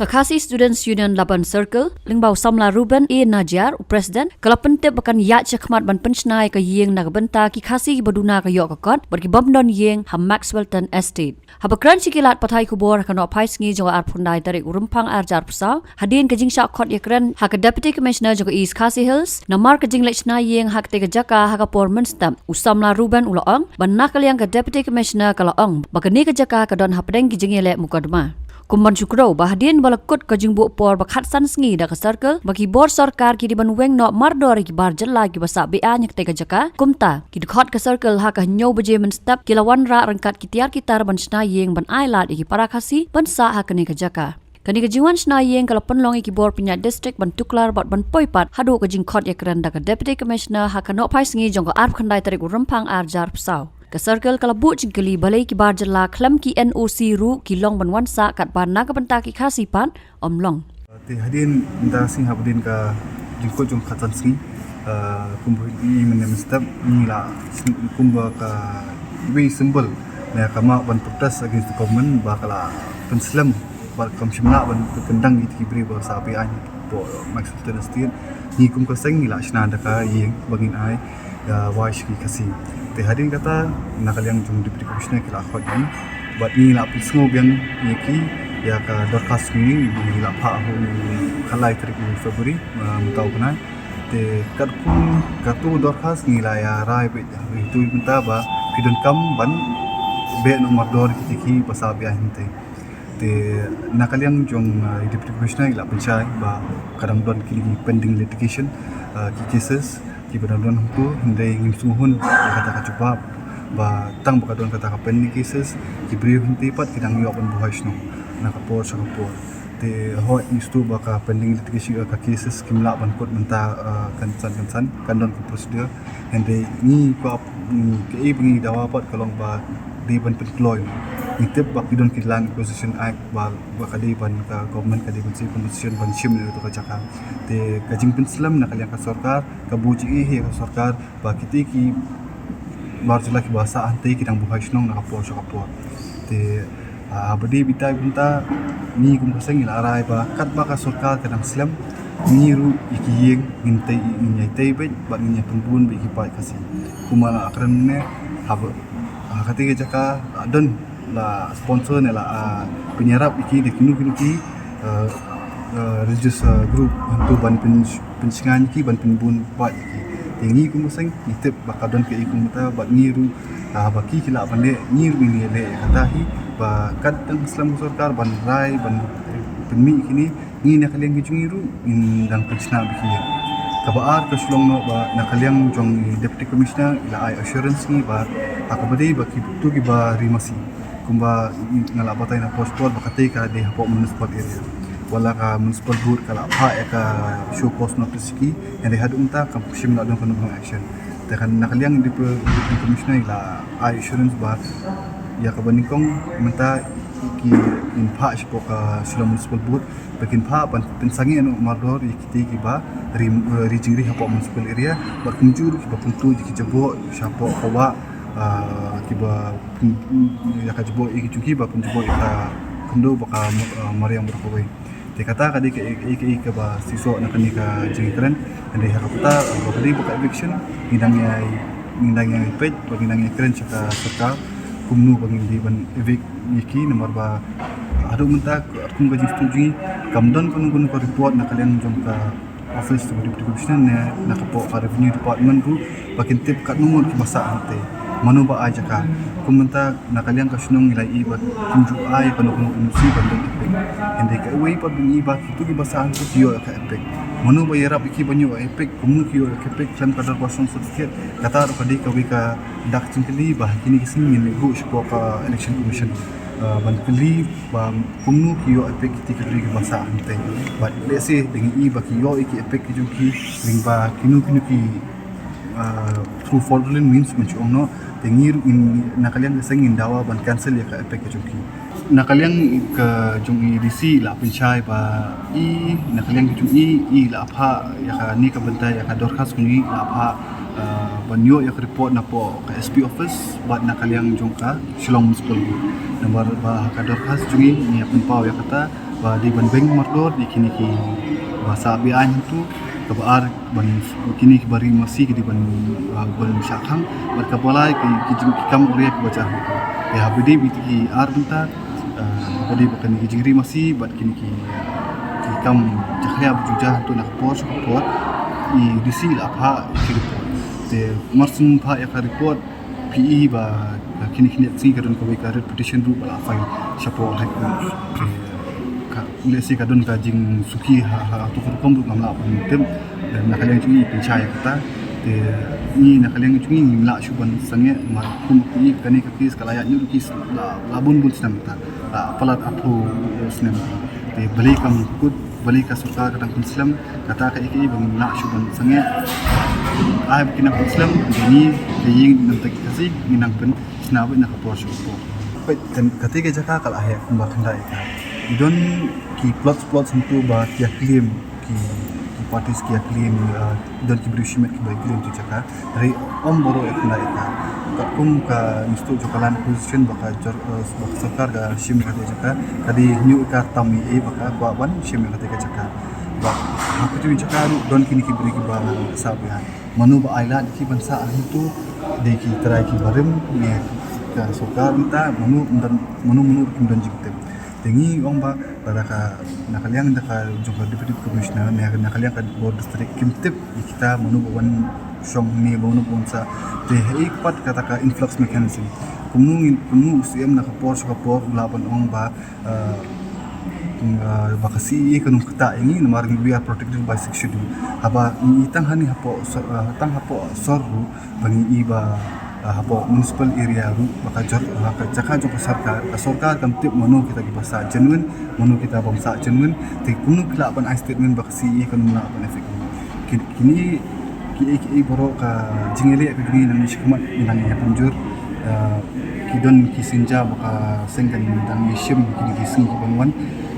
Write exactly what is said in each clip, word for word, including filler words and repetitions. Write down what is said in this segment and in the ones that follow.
Ka Khasi Students Union Laban Circle, lyngba u samla Reuben A Najiar, u president, ka la pyntip ba kan ïaid shakhmat ban pynshna ïa ka ïing na ka bynta ki Khasi kiba duna ka ïoh ka kot bad ki bym don ïing ha Maxwellton Estate. Haba kren sha ki lad pathai khubor ha ka nohphaisngi jong ka arphew khyndai tarik u Rymphang arhajar arphew saw, hadien ka jingshah khot ïakren ha ka Deputy Commissioner jong ka East Khasi Hills namar ka jingleit shna ïing ha katei ka jaka ha ka por mynstep, u samla Reuben u la ong ba na ka liang ka Deputy Commissioner ka la ong ba kane ka jaka ka don hapdeng ki jingïaleh mukotduma. Kum ban shu kdew ba hadien ba la kut ka jingbuh por ba khatsan sngi da ka circle ba ki bor sorkar ki dei ban weng noh mardor ïa ki bar jylla kiba sah be-aiñ ha katei ka jaka, kumta ki dkhot ka circle ha ka hynñiew baje mynstep ki la wanrah ryngkat ki tiar ki tar ban shna ïing ban ai lad ïa ki para Khasi ban sah ha kane ka jaka. Kane ka jingwan shna ïing ka la pynlong ïa ki bor pynïaid district ban tuklar bad ban poi pat haduh ka jingkhot ïakren da ka Deputy Commissioner ha ka nohphaisngi jong ka arphew khyndai tarik u Rymphang arhajar arphew saw. Ka circle ka la buh jingkylli balei ki bar jylla khlem ki N O C ruh ki long ban wan sah katba na ka bynta ki Khasi pat ym long. Te hadien mynta sngi hapdeng ka jingkut jong khatsan sngi, ah, kumba i mynne mynstep ngi la sn-, kumba ka wei symbol ne ka map ban protest against the government ba ka la pynslem ba kam shym lah ban pynkyndang ïa ki briew ba sah be-aiñ hapoh Maxwellton Estate. Ngi kum ka seng ngi la shna da ka ïing ba ngin ai ïa wai sha ki Khasi. Te hadien kata na ka liang jong Deputy Commissioner ki la khot ïa ngi bad ngi la pynsngew biang ïa ki ïa ka dorkhas jong ngi ba ngi la phah ha u khatlai tarik u February, ah, mynta u bnai. Te katkum katu dorkhas ngi la ïa rai beit ha itu mynta ba ki donkam ban beh noh mardor kita ki ba sah be-aiñ hangtei. Te na ka liang jong, ah, Deputy Commissioner i la pynshai ba ka dang don kine ki pending litigation, ah, ki cases kiba dang don hangtu, hynrei ngim sngewhun ïa kata ka jubab ba tang ba ka don kata ka pending cases ki briew hangtei pat ki dang ïoh ban buhai shnong na ka por sha ka por. Te hooid ngi sngewthuh ba ka pending litigation, ah, ka cases kim lah ban kut mynta, ah, kynsan kynsan, kan don ka procedure. Hynrei ngi ka, mm, kaei ba ngi dawa pat ka long ba dei ban pynkloi. Ngi tip ba ki don ki Land Acquisition Act ba, ba ka dei ban ka government ka dei ban siew compensation ban shim ïa katu ka jaka. Te ka jingpynslem na ka liang ka sorkar, ka buh jingeh ïa ka sorkar ba kitei ki bar jylla kiba sah hangtei ki dang buhai shnong na ka por sha ka por. Te, ah, haba dei beit ïa mynta ngi kum ka seng ngi la rai ba katba ka sorkar ka dang slem, ngi ruh ïa ki ïing ngin tei, ngin ïa tei beit bad ngin ïa pynbun beit ïa ki paid Khasi. Kumba la kren mynne, haba, ah, katei ka jaka la don, la sponsor ne la, ah, pynïarap ïa ki da kino kino ki, ah, ah, religious, ah, group hangtu ban pyn, pynshngaiñ ïa ki ban pynbun paid ïa ki. Te ngi kum ka seng ngi tip ba ka don kaei kumta bad ngi ruh, ah, ba ki ki lah ban leh, ngi ruh ngin ïaleh ïa kata hi ba katba dang slem ka sorkar ban rai ban pynmih ïa kine, ngi na ka liang ki jong ngi ruh ngin dang pynshna beit ïa ki. Kaba ar ka shu long noh ba na ka liang jong i Deputy Commissioner i la ai assurance ngi ba ha kaba dei ba kitu kiba ri masi. Kumba nga la batai na por sha por ba katei ka dei hapoh municipal area. Wat la ka municipal board ka la phah ïa ka show cause notice ïa ki, hynrei haduh mynta kam shym la don kano kano action. Te kan na ka liang Deputy Commissioner i la ai assurance ba ïa kaba nyngkong mynta ki, kin phah shapoh ka Shillong Municipal Board ba kin phah ban pynsangeh noh mardor ïa kitei kiba ri, eh, ri jingri hapoh municipal area bad kumjuh kiba pyntu ïa ki jaboh shapoh ka wah, ah, kiba pyn, ïa ka jaboh ïa ki jong ki ba pynjaboh ïa ka khyndew bad ka, ah, mariang baroh kawei. Te kata ka dei kaei kaei kaba shisha na kane ka jingkren. Hynrei ha kata ba ka dei ba ka eviction ngi dang ïa, ngi dang ïa peit bad ngi dang ïa kren sha ka sorkar kumno ba ngin dei ban evict ïa ki namar ba haduh mynta kum ka jingsngewthuh jong ngi kam don kano kano ka report na ka liang jong ka office jong ka Deputy Commissioner ne na ka poh ka Revenue Department ruh ba kin tip katno ngut kiba sah hangtei, mano ba ai jaka. Kum mynta na ka liang ka shnong ngi la ïohi ba kim ju ai kano kano ka N O C ban don EPIC. Hynrei kawei pat ba ngi ïohi ba kitu kiba sah hangtei ki ïoh ïa ka EPIC. Mano ba ïarap ïa ki ban ïoh ïa ka EPIC, kumno ki ïoh ïa ka EPIC khlem ka dorbar song certificate. Kata ruh ka dei kawei ka dak jingkylli ba ha kine ki sngi ngin leit ruh shapoh ka Election Commission, ah, ban kylli ba kumno ki ïoh EPIC kiti ki briew kiba sah hangtei. Bad lehse dang ïohi ba ki ïoh ïa ki EPIC ki jong ki lyngba kino kino ki, ah, through fraudulent means, ban shu ong noh. Te ngi ruh ngin, na ka liang ka seng ngin dawa ban cancel ïa ka EPIC ki jong ki. Na ka liang ka jong i DC la pynshai ba i, na ka liang ka jong i, i la phah ïa kane ka bynta ïa ka dorkhas ka jong i la phah, ah, ban ïoh ïa ka report napoh ka SP office bad na ka liang jong ka Shillong Municipal Board. Namar ba ka dorkhas jong i ngi ïa pynpaw ïa kata Ba dei ban beng mardor ïa kine kiba sah be-aiñ hangto, kaba ar ban kine kiba ri masi ki dei ban, ah, ban shah khang, bad kaba lai ki, ki jing, ki kam uriaw kiba jia hangto. Te haba dei beit ki ar bynta, ah, haba dei ba kine ki jingri masi bad kine ki, ki kam jakhlia ba ju jia hangto na ka por sha ka por, i D C la phah ïa ki report. Te mar shu phah ïa ka report, phi i ba, ba kine ki sngi ka don kawei ka writ petition ruh ba la file shapoh High Court. Te ka, lehse ka don ka jingsuki ha, ha, hato ka rukom ruh ngam lah ban tip. Te na ka liang jong ngi pynshai ïa kata. Te ngi na ka liang jong ngi ngim lah shuh ban sangeh, namar kum phi i kane ka case ka la ïaid noh ruh ki la, la bun bun snem ta. La palat arphew snem. Te balei kam kut, balei ka sorkar ka dang pynslem, kata kaei kaei ba ngim lah shuh ban sangeh. Ai ba ki nang pynslem, te ngi, te ngi na ka bynta ki Khasi, ngi nang pynshna beit na ka por sha ka por. Peit, kan, kata ka jaka ka la heh kumba khyndai acre. I don ki plots, plots hangto ba ki ïa claim, ki, ki parties ki ïa claim, ah, don ki briew shimet kiba ïa claim tu jaka. Hynrei ym baroh ïa khyndai acre. Katkum ka Ministry jong ka Land Acquisition ba ka jor, eh, ba ka sorkar ka shim ïa kata ka jaka, ka dei hynñiew acre tam ïa ba ka kwah ban shim ïa kata ka jaka. Ba ha kata ka jaka ruh don kine ki briew kiba sah beit. Mano ba ai lad ïa ki ban sah hangto, dei ki trai kiba rim ne ka sorkar mynta, mano, mano, mano ruh kim don jingtip. Te ngi ong ba lada ka, na ka liang da ka jong ka Deputy Commissioner ne na ka liang ka bor district kim tip ïa kita mano ba wan shong ne mano ba wan sah. Te haei pat kata ka influx mechanism. Kumno ngin, kumno u C M na ka por sha ka por u lah ban ong ba, ah, ah, ba ka C A A kan ym ktah ïa ngi namar ngi, we are protected by Sixth Schedule. Haba ngi tang hangne hapoh sor, ah, tang hapoh sor ruh ba ngi i ba, ah, hapoh municipal area ruh ba ka jor, ah, ka jaka jong ka sorkar, ka sorkar kam tip mano kita kiba sah genuine, mano kita bym sah genuine. Te kumno ki lah ban ai statement ba ka C A A kan ym lah ban effect. Ki, kine kiei kiei baroh ka jingïaleh ka jong ngi nangne shakhmat ngi nang ïa pynjur, ah, ki don ki sienjam ba ka seng kan dang ïa shim kine ki sngi ki ban wan,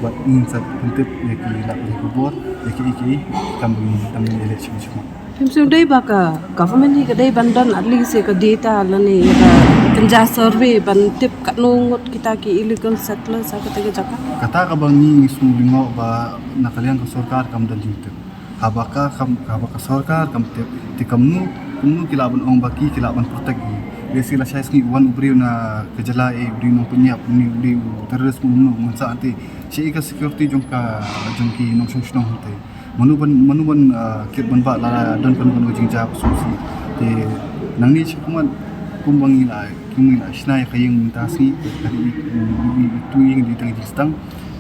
bad ngin sa pyntip ïa ki lad ki khubor ïa kiei kiei kam, kam ïaleh shakhmat. Phim sngewdei ba ka government hi ka dei ban don at least ïa ka data lane ïa ka kynja survey ban tip katno ngut kita ki illegal settlers ha kata ka jaka. Kata kaba ngi, ngi sngewlyngngoh ba na ka liang ka sorkar kam don jingtip. Haba ka kam, haba ka sorkar kam tip, te kumno, kumno ki lah ban ong ba ki, ki lah ban protect ngi. Lehse lashai sngi wan u briew na ka jylla, eh, u dei u nongpynïap, u dei u terrorist, kumno ngan sah hangtei. Shaei ka security jong ka, jong ki nongshong shnong hangtei. Mano ban, mano ban, ah, kit ban bah lada don kano kano ka jingjia ba sngewsih. Te nangne shakhmat kumba ngi la, kumba ngi la shna ïa ka ïing mynta sngi, ka dei, mm, ïa tu ïing dei tang jingsdang.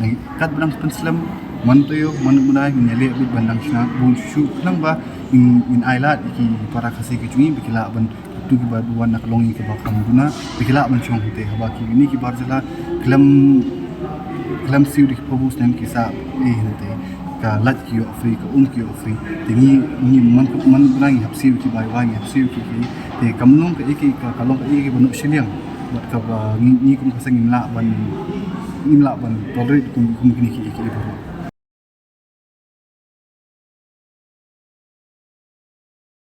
Nang kat ba dang pynslem, man taïew, man bnai, ngin ïaleh beit ban dang shna bun shuh khnang ba ngin, ngin ai lad ïa ki para Khasi ki jong ngi ba ki lah ban, tu kiba wan na ka longïing kaba kham duna, ba ki lah ban shong hangtei. Haba kine ki bar jylla khlem, khlem siew da ki phew snem ki sah, eh, hangtei. Ka lait ki ïoh free, ka um ki ïoh free. Te ngi, ngi man, man bnai ngi hap siew ki bai bai, ngi hap siew ki ki. Te kam long kaei kaei, ka, ka long kaei kaei ba noh shiliang. Bad kaba ngi, ngi kum ka seng ngim lah ban, ngim lah ban tolerate kum, kum kine kiei kiei baroh.